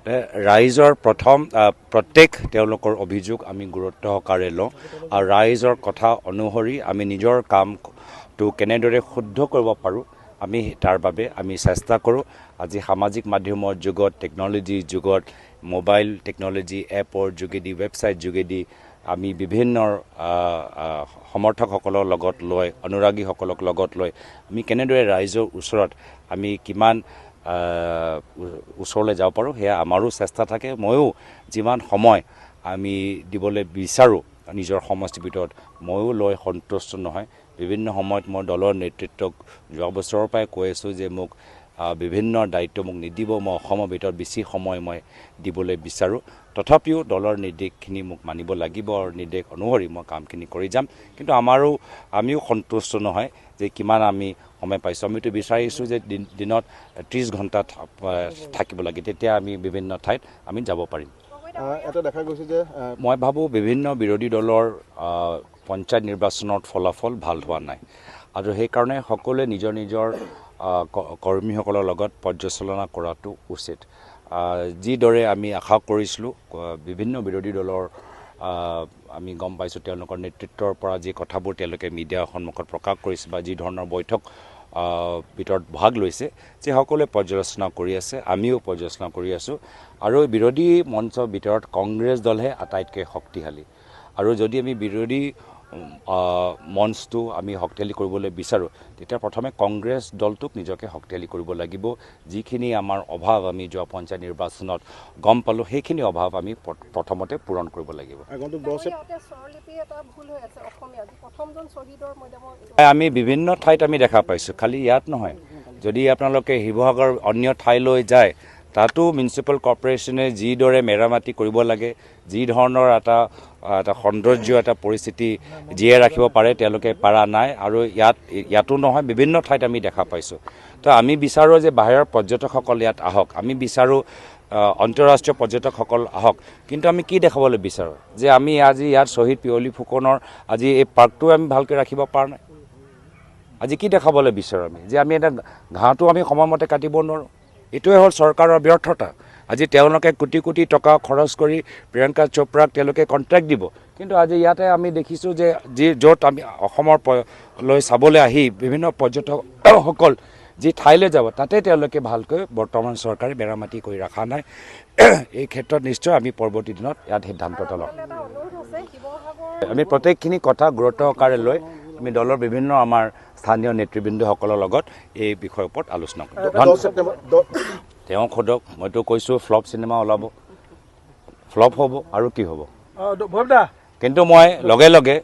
ৰাইজৰ প্ৰথম প্ৰত্যেক তেওঁলোকৰ অভিযোগ আমি গুৰুত্ব সহকাৰে লওঁ আৰু ৰাইজৰ কথা অনুসৰি আমি নিজৰ কামটো কেনেদৰে শুদ্ধ কৰিব পাৰোঁ আমি তাৰ বাবে আমি চেষ্টা কৰোঁ। আজি সামাজিক মাধ্যমৰ যুগত, টেকন'লজিৰ যুগত, মোবাইল টেকন'লজি এপৰ যোগেদি, ৱেবছাইট যোগেদি আমি বিভিন্ন সমৰ্থকসকলৰ লগত লৈ, অনুৰাগীসকলক লগত লৈ আমি কেনেদৰে ৰাইজৰ ওচৰত আমি কিমান ওচৰলৈ যাব পাৰোঁ সেয়া আমাৰো চেষ্টা থাকে। ময়ো যিমান সময় আমি দিবলৈ বিচাৰোঁ নিজৰ সমষ্টিৰ ভিতৰত ময়ো লৈ সন্তুষ্ট নহয়। বিভিন্ন সময়ত মই দলৰ নেতৃত্বক যোৱা বছৰৰ পৰাই কৈ আছোঁ যে মোক বিভিন্ন দায়িত্ব মোক নিদিব, মই অসমৰ ভিতৰত বেছি সময় মই দিবলৈ বিচাৰোঁ। তথাপিও দলৰ নিৰ্দেশখিনি মোক মানিব লাগিব আৰু নিৰ্দেশ অনুসৰি মই কামখিনি কৰি যাম। কিন্তু আমিও সন্তুষ্ট নহয় যে কিমান আমি সময় পাইছোঁ। আমিতো বিচাৰিছোঁ যে দিনত 30 ঘণ্টা থাকিব লাগে, তেতিয়া আমি বিভিন্ন ঠাইত আমি যাব পাৰিম। এটা দেখা গৈছে যে মই ভাবোঁ বিভিন্ন বিৰোধী দলৰ পঞ্চায়ত নিৰ্বাচনত ফলাফল ভাল হোৱা নাই আৰু সেইকাৰণে সকলোৱে নিজৰ নিজৰ কৰ্মীসকলৰ লগত পৰ্যালোচনা কৰাটো উচিত। যিদৰে আমি আশা কৰিছিলোঁ বিভিন্ন বিৰোধী দলৰ আমি গম পাইছোঁ তেওঁলোকৰ নেতৃত্বৰ পৰা যি কথাবোৰ তেওঁলোকে মিডিয়াৰ সন্মুখত প্ৰকাশ কৰিছে বা যি ধৰণৰ বৈঠক ভিতৰত ভাগ লৈছে, যে সকলোৱে পৰ্যালোচনা কৰি আছে, আমিও পৰ্যালোচনা কৰি আছোঁ। আৰু বিৰোধী মঞ্চৰ ভিতৰত কংগ্ৰেছ দলহে আটাইতকৈ শক্তিশালী আৰু যদি আমি বিৰোধী মঞ্চটো আমি শক্তিশালী কৰিবলৈ বিচাৰোঁ তেতিয়া প্ৰথমে কংগ্ৰেছ দলটোক নিজকে শক্তিশালী কৰিব লাগিব। যিখিনি আমাৰ অভাৱ আমি যোৱা পঞ্চায়ত নিৰ্বাচনত গম পালোঁ, সেইখিনি অভাৱ আমি প্ৰথমতে পূৰণ কৰিব লাগিব। আমি বিভিন্ন ঠাইত আমি দেখা পাইছোঁ, খালি ইয়াত নহয়। যদি আপোনালোকে শিৱসাগৰ অন্য ঠাইলৈ যায়, তাতো মিউনিচিপেল কৰ্পৰেশ্যনে যিদৰে মেৰামতি কৰিব লাগে, যি ধৰণৰ এটা এটা সৌন্দৰ্য এটা পৰিস্থিতি জীয়াই ৰাখিব পাৰে তেওঁলোকে পৰা নাই। আৰু ইয়াতো নহয়, বিভিন্ন ঠাইত আমি দেখা পাইছোঁ। তো আমি বিচাৰোঁ যে বাহিৰৰ পৰ্যটকসকল ইয়াত আহক, আমি বিচাৰোঁ আন্তঃৰাষ্ট্ৰীয় পৰ্যটকসকল আহক, কিন্তু আমি কি দেখাবলৈ বিচাৰোঁ যে আমি আজি ইয়াত শ্বহীদ পিয়লি ফুকনৰ আজি এই পাৰ্কটো আমি ভালকৈ ৰাখিব পৰা নাই। আজি কি দেখাবলৈ বিচাৰোঁ আমি যে আমি এটা ঘাঁহটো আমি সময়মতে কাটিব নোৱাৰোঁ। এইটোৱে হ'ল চৰকাৰৰ ব্যৰ্থতা। আজি তেওঁলোকে কোটি কোটি টকা খৰচ কৰি প্ৰিয়ংকা চোপ্ৰাক তেওঁলোকে কণ্ট্ৰেক্ট দিব, কিন্তু আজি ইয়াতে আমি দেখিছোঁ যে যি য'ত আমি অসমৰ লৈ চাবলৈ আহি বিভিন্ন পৰ্যটকসকল যি ঠাইলৈ যাব তাতে তেওঁলোকে ভালকৈ বৰ্তমান চৰকাৰে মেৰামতি কৰি ৰখা নাই। এই ক্ষেত্ৰত নিশ্চয় আমি পৰৱৰ্তী দিনত ইয়াত সিদ্ধান্ত এটা ল'ম। আমি প্ৰত্যেকখিনি কথা গুৰুত্ব সহকাৰে লৈ আমি দলৰ বিভিন্ন আমাৰ স্থানীয় নেতৃবৃন্দসকলৰ লগত এই বিষয়ৰ ওপৰত আলোচনা কৰিম। তেওঁক সোধক, মইতো কৈছোঁ ফ্লপ চিনেমা ওলাব, ফ্লপ হ'ব আৰু কি হ'ব। কিন্তু মই লগে লগে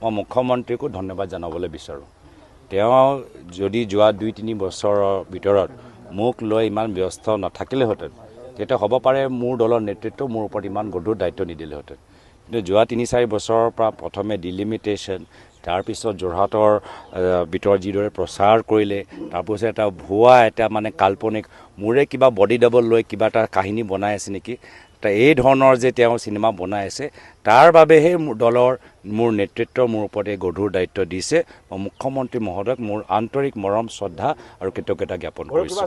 মই মুখ্যমন্ত্ৰীকো ধন্যবাদ জনাবলৈ বিচাৰোঁ। তেওঁ যদি যোৱা 2-3 বছৰৰ ভিতৰত মোক লৈ ইমান ব্যস্ত নাথাকিলেহেঁতেন, তেতিয়া হ'ব পাৰে মোৰ দলৰ নেতৃত্ব মোৰ ওপৰত ইমান গধুৰ দায়িত্ব নিদিলেহেঁতেন। কিন্তু যোৱা 3-4 বছৰৰ পৰা প্ৰথমে ডিলিমিটেশ্যন, তাৰপিছত যোৰহাটৰ ভিতৰত যিদৰে প্ৰচাৰ কৰিলে, তাৰপিছত এটা ভুৱা এটা মানে কাল্পনিক মোৰে কিবা বডি ডাবল লৈ কিবা এটা কাহিনী বনাই আছে নেকি, তা এই ধৰণৰ যে তেওঁ চিনেমা বনাই আছে, তাৰ বাবেহে মোৰ দলৰ মোৰ নেতৃত্ব মোৰ ওপৰত এই গধুৰ দায়িত্ব দিছে। মই মুখ্যমন্ত্ৰী মহোদয়ক মোৰ আন্তৰিক মৰম, শ্ৰদ্ধা আৰু কৃতজ্ঞতা জ্ঞাপন কৰিছোঁ।